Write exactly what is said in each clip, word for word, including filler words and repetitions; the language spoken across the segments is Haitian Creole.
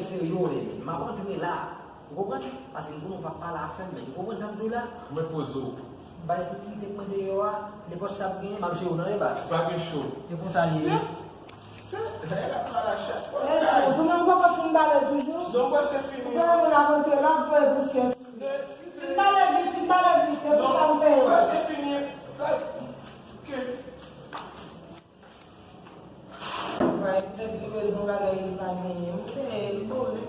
Serye, men, m ap antre la. Ou konprann? Paske m konnen w p ap pale afè m, men ou konprann sa m di w la? Mwen poze w. Bay sekirite k mwen deyò a, nenpòt sa ap genyen, m ap jere w nan rebas. Pa gen cho. E konsa li ye. Se, se, nèg ap pale a chak fwa. Ey, ou menm ou poko fin pale toujou? Non, mwen se fini. Ou fè moun ap antre la, ap voye pousyè. Non, eskize. Fin pale vit, fin pale vit, e konsa m fè yo. Non, mwen se fini. Sa, ok. Bay, tèt li bezwen bagay li pa genyen. M peye li bone.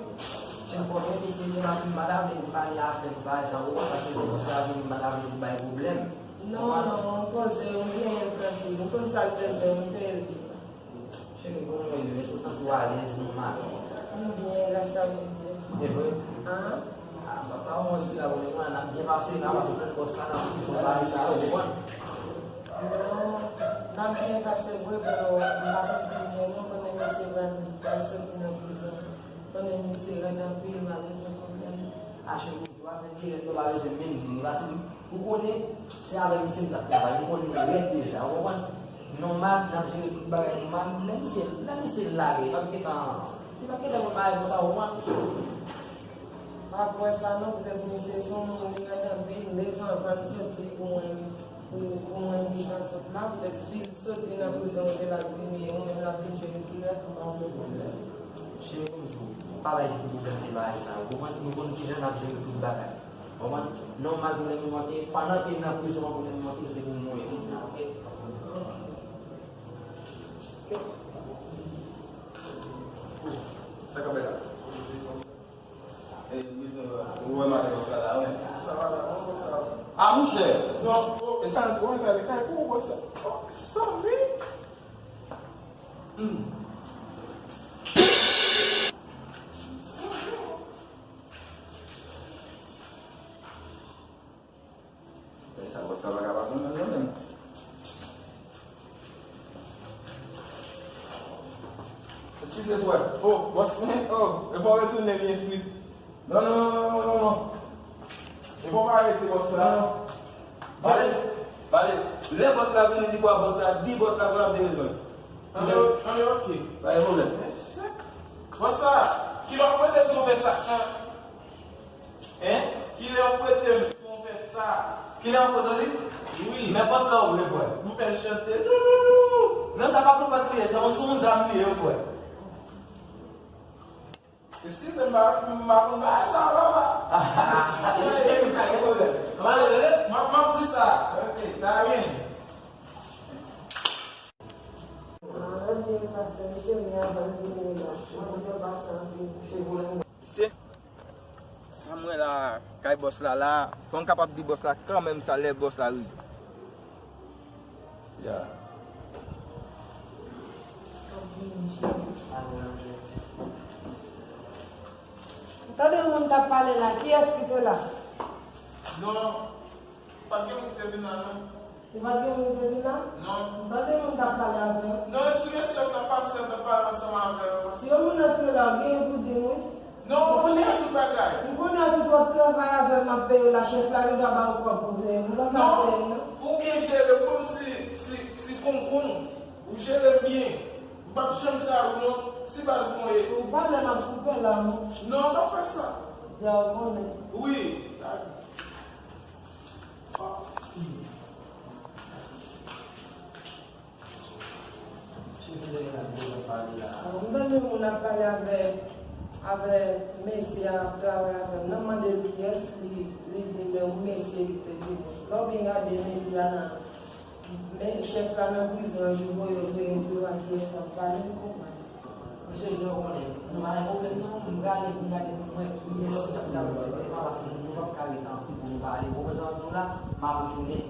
Jan konnen misye li pa fin pale avè li, pale avè li, bagay sa ou konn, paske se konsa vini m pa ta vle pou bay pwoblèm. Non, non, poze, ou byen, trankil. Ou konn sa l bezwen, m peye li. Cheri, kòman w ye? Èske w santi w alèz, nòmal? M byen, gras a Bondye. E vre? An? Ah, papa, mwen si la, mwen, mwen, n ap byen pase la, paske mwen, bòs la, n ap fè yon bagay sa, ou konprann? Non, n ap byen pase vre, pero m pa santi m byen, non, konnen mesye pral, pral soti nan prizon. Konnen misye rèd anpil, pa bezwen pwoblèm. Ah, cheri, ou pa fè dirèk, nou pa bezwen menm di, nou pa si, ou konnen, se avèk misye m t ap travay, m konnen l rèd deja, ou konprann? Nòmal, n ap jere tout bagay nòmal, men misye, lè misye lage, l ap gentan, li p ap gentan konn bagay konsa, ou konprann? M pa kwè sa non, petèt misye se yon moun li rèd anpil, m bezwen anvan l soti pou mwen, pou, pou mwen gentan sot la, petèt si l soti nan prizon kote l ap vini, ou menm l ap vin jwenn kilè, ou pa gen pwoblèm. Cheri, m di w, pa bay pwoblèm de bagay sa yo, ou konprann? Nou konn kijan n ap jere tout bagay. Konprann? Nòmal pou lè m monte, pandan ke m nan prizon an, pou lè m monte, se pou mwen. Ok? Sa k ap fèt la? E, ou wè maten bòs la la, wi. Sa va la, non, bòs la. Ah, monchè! Non, oh, e sa, ou wè sa, li kay pou bòs la. Oh, sanble. Hmm. Men sa, bòs la pa ka pa konnen non, menm. Eskize, frè. Oh, bòs, men, oh, e pa w retounen byen swit. Non, non, non, non, non, non, non. E pa w pa rete, bòs la. Non, non. Pale, pale. Lè bòs la vini, di kwa bòs la, di bòs la pou l ap de bezwen. Anben, anben, ok. Pa gen pwoblèm. Men sèk. Bòs la, kilè w ap rete twonpèt sa? Hein? Kilè w ap rete twonpèt sa? Kilè w ap rete li? Wi. Nenpòt lè w vle, frè. Nou fè l chante. Doudou. Non, sa pa twonpèt li ye, se yon, se yon zam li ye, frè. Eskize m, m pa, m pa konn bagay sa, papa. Pa gen pwoblèm. M ale, m ap, m ap di sa. Ok, ta byen. Ah, byen pase, cheri, avan l vini la. Mwen kontan pase anpil. Chevou la. Mesye, sa m wè la, kay bòs la la, fò m kapab di bòs la kanmenm sa lè bòs la rive. Ya. Tande moun k ap pale la, kiyès ki te la? Non, pa t gen moun ki te vin la, non. Ou pa t gen moun ki te vin la? Non. M tande moun k ap pale avè w. Non, e ti mesye yo k t ap pase, yo t ap pale ansanm avè yo. Si yon moun antre la, w genyen pou di m, wi. Non, ou jere tout bagay. M konnen tout w ap travay avè m, m ap peye w la, chèf la gen dwa ba w kòb pou peye m. Ou pa ka peye m, non. Ou byen jere, ou konn si, si, si konkonm, ou jere byen. M p ap janm trayi w, non. Si baz mwen ye. Si w pale, m ap koupe la, non. Non, pa fè sa. Ya, ou konnen. Wi. M tande moun ap pale avè, avè mesye a ap travay avè m nan, mande l kiyès li, li di men yon mesye ki te vini. Lè w byen gade mesye a nan, men chèf la nan prizon an, li voye yo veye pou yo wè kiyès k ap pale, ou konprann. Mesye, jan w konnen, nou pa gen pwoblèm non, m prale pou m gade pou m wè kiyès k ap travèse devan, paske nou p ap ka ret anpil pou nou pale. Ou konprann sa m di w la? M ap retounen.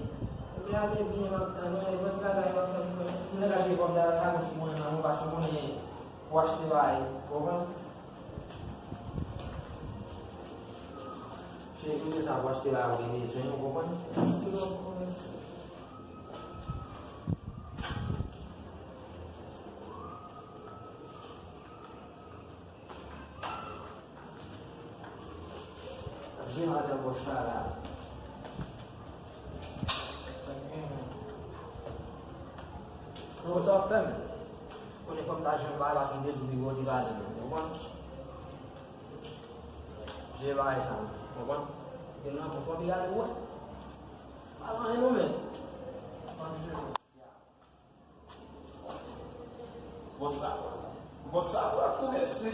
Ou te ale byen, m ap tann ou, e lòt bagay w ap fè m konnen. Ou nèk achte kòb la, pa gen ti monnen nan men w, paske w konnen pou achte bagay, ou konprann? Cheri, kounye sa pou achte bagay ou te bezwen, ou konprann? Mèsi bokou, mèsi. Byen madan bòs la la. Kòman sa w ap fè m? Konnen fò m ta jwenn bagay paske m te di w li wè w te pale m, ou konprann? Jere bagay sa, ou konprann? Gen nan bouch w ap gade, wè. Pa nan anyen non, men. Ann jere. Bòs la, bòs la pran kou mesye.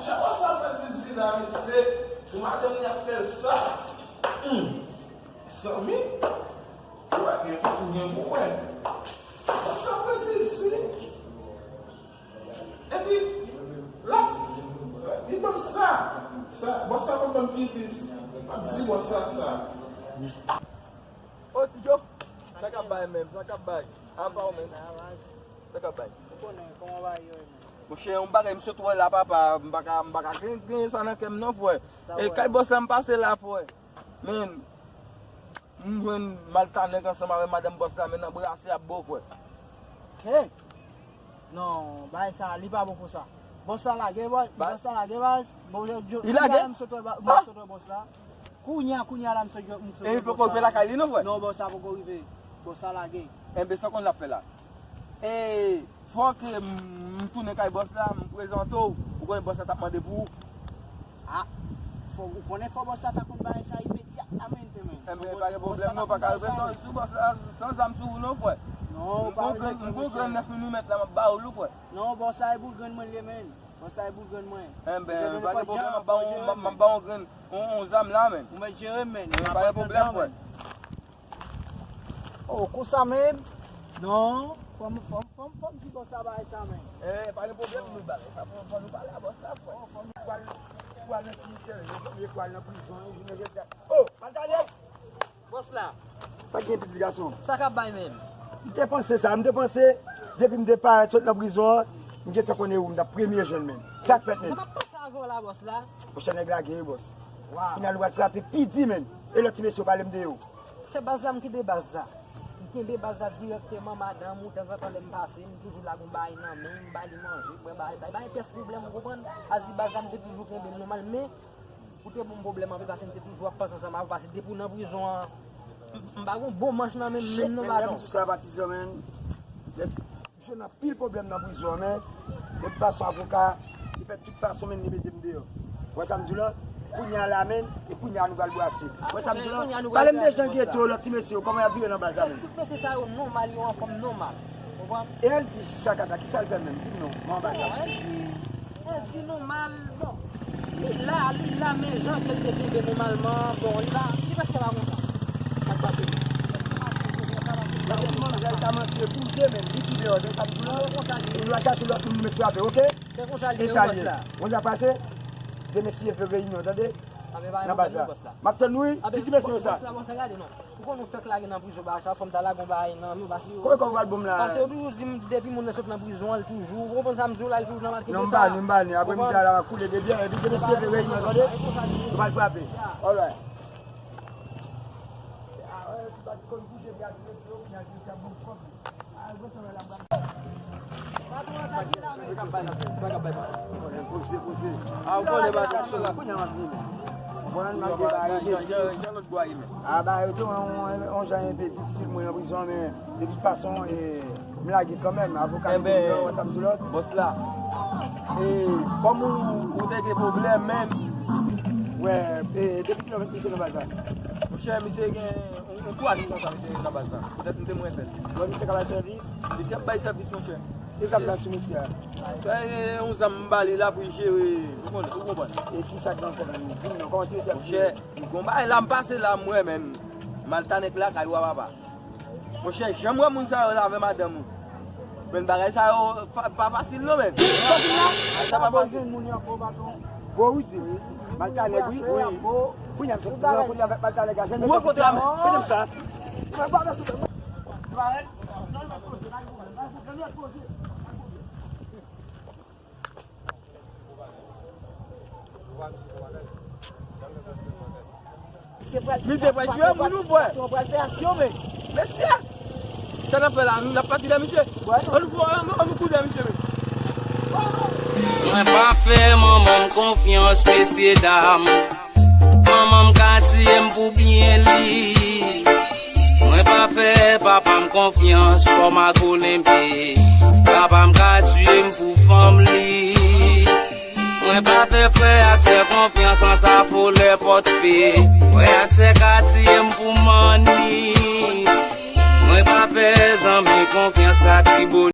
Jan bòs la pran zizi la, mesye. Pou madanm li ap fè l sa. Hmm. Zanmi. Ou wè gen, ou gen gou, wè. Bòs la pran zizi. Epi, la, li ban m sa. Sa, bòs la konn ban m pipis. M ap di bòs la sa. Ô, Ti Djo, sa k ap bay menm? Sa k ap bay? Apa w menm? Sa k ap bay? Ou konnen, kòman bagay yo ye menm? Monchè, yon bagay m sot wè la, papa, m pa ka, m pa ka gen, gen sa nan kè m non, frè. Sa w wè? E kay bòs la m pase la, frè. Men, m jwenn Malta nèg ansanm avè madanm bòs la, men nan brase ap bo, frè. Hey! Non, bagay sa, li pa bon konsa. Bòs la lage, bòs, bòs la lage, baz. Bon, yo, yo, li lage? M sot wè, ba- m sot wè bòs la. Kounye a, kounye a la, m sot, m sot wè bòs la. E li poko rive lakay li non, frè? Non, bòs la poko rive. Bòs la lage. Enben, sa konn l ap fè la? E, fòk, m, m tounen kay bòs la, m prezante w. Ou konnen bòs la t ap mande pou ou. Ah, fò, ou konnen fò bòs la ta konn bagay sa imedyatman, men. Enben, pa gen pwoblèm non, pa ka rive san, sou bòs la, san zam sou ou non, frè. Non, pa rive. M gon grenn nèf milimèt la, m ap ba ou l, frè. Non, bòs la e boul grenn mwen li ye, men. Bòs la e boul grenn mwen. Enben, pa gen pwoblèm, m ap ba w, m ap, m ap ba w yon grenn, yon, yon zam la, men. Ou mèt jere m, men. Enben, pa gen pwoblèm, frè. Oh, konsa menm? Non, fò m, fò m, fò m, fò m di bòs la bagay sa, men. Eh, pa gen pwoblèm, nou bagay sa, fò, fò nou pale a bòs la, frè. Oh, fò nou pale, pral nan simityè, yo, yo pral nan prizon, yo, jounen jodi a. Oh, Malta nèg! Bòs la. Sa k gen, pitit gason? Sa k ap bay menm? M te panse sa, m te panse, depi m te parèt sot nan prizon an, m gentan konnen ou, m t ap premye jwenn menm. Sa k fèt menm? Mwen t ap panse avè w la, bòs la. Monchè, nèg la gen, wi, bòs. Kounye a nou pral frape pi di, menm. E lòt ti mesye yo, pale m de yo. Se baz la, m kenbe baz la. M kenbe baz la dirèkteman, madanm ou, tanzantan lè m pase, m toujou lage yon bagay nan men, m ba li manje, bwè, bagay sa. E pa gen pyès pwoblèm, ou konprann? Azi baz la, m te toujou kenbe l nòmal, men ou te ban m pwoblèm anpil, paske m te toujou ap panse ansanm avè w, paske depi w nan prizon an, m, m pa gen yon bon manch nan men m, menm non, patwon. Sou sa, patizan, men. Jwenn anpil pwoblèm nan prizon an, men de tout fason, avoka, li fè tout fason, men li mete m deyò. Ou wè sa m di w la? Kounye a la, men, e kounye a nou pral brase. Ou wè sa m di w la? Pale m de Jan Geto, lòt ti mesye yo, kòman y ap vive nan baz la, men? Tout mesye sa yo nòmal, yo anfòm nòmal. Ou konprann? E L D Chakata, kisa l fè menm? Di m non, nan baz la. Bon, L D, L D nòmal, bon. Li la, li la, men jan ke l te kenbe nòmalman, bon, li pa, li prèske pa konsa. Sa k pase? Paske ti manzè ta manke bouje, men li ki deyò, se sa m di w la. Ou va chache lòt moun, nou met frape, oke? Se konsa l ye, bòs la. Bondye ap pase, demen si Dye vle reyinyon, tande? Nan baz la. M ap tann nou, wi, ti ti mesye yo sa. Bòs la, bòs la, gade non. Ou konn ou fèk lage nan prizon, bagay sa, fò m ta lage yon bagay nan men w, paske yo. Kote kòb ou pral ban m la? Paske yo toujou di m, depi moun nan sot nan prizon an, l toujou, ou konprann sa m di w la, l toujou nan malkete sa. Non, m ba ni, m ba ni. Aprè midi a la va koule de byen, epi demen si Dye vle reyinyon, tande? Nou pral frape. Alright. A, ba, yo te wè yon, yon jan enpe difisil mwen nan prizon, men de tout fason, e, m lage kanmenm. Avoka yo te di, wè sa m sou lòt. Bòs la, e, kòm ou, ou te gen pwoblèm, men. Wè, e, depi kilè w mete misye nan baz la? Monchè, misye gen yon, yon twa jou konsa misye nan baz la. Petèt m te mwen sèl. Wè, misye ka bay sèvis? Misye ap bay sèvis, monchè. E zam nan sou misye a? Sa e yon zam m ba li la pou l jere. Ou konn, ou konprann. E kisa k nan kò l? Di m non, kòman ti mesye ap jere? Monchè, m gon bagay la m pase la, m wè, men. Malta nèg lakay ou a papa. Monchè, jan m wè moun sa yo la avè madanm ou. Men bagay sa yo pa, pa fasil non, men. Bagay sa pa fasil. Bon, wi, di, wi. Malta nèg, wi. Wi. Kounye a, m sot rankontre avèk Malta nèg la. Ou rankontre avèk, mete m sa. Misye pral tiye moun ou vwè? Mesye! Sa n ap fè la? Nou n ap pati dèyè misye? Ann nou, ann nou kouri dèyè misye, men. Mwen pa fè manman m konfyans, mesye dam. Manman m ka tiye m pou byen li. Mwen pa fè papa m konfyans, fò m ak Olenpye. Papa m ka tiye m pou fanm li. Mwen pa fè frè ak sè konfyans. San sa folè pòt pe. Wè ak sè katye m pou manni. Mwen pa fè zanmi konfyans la ti boni.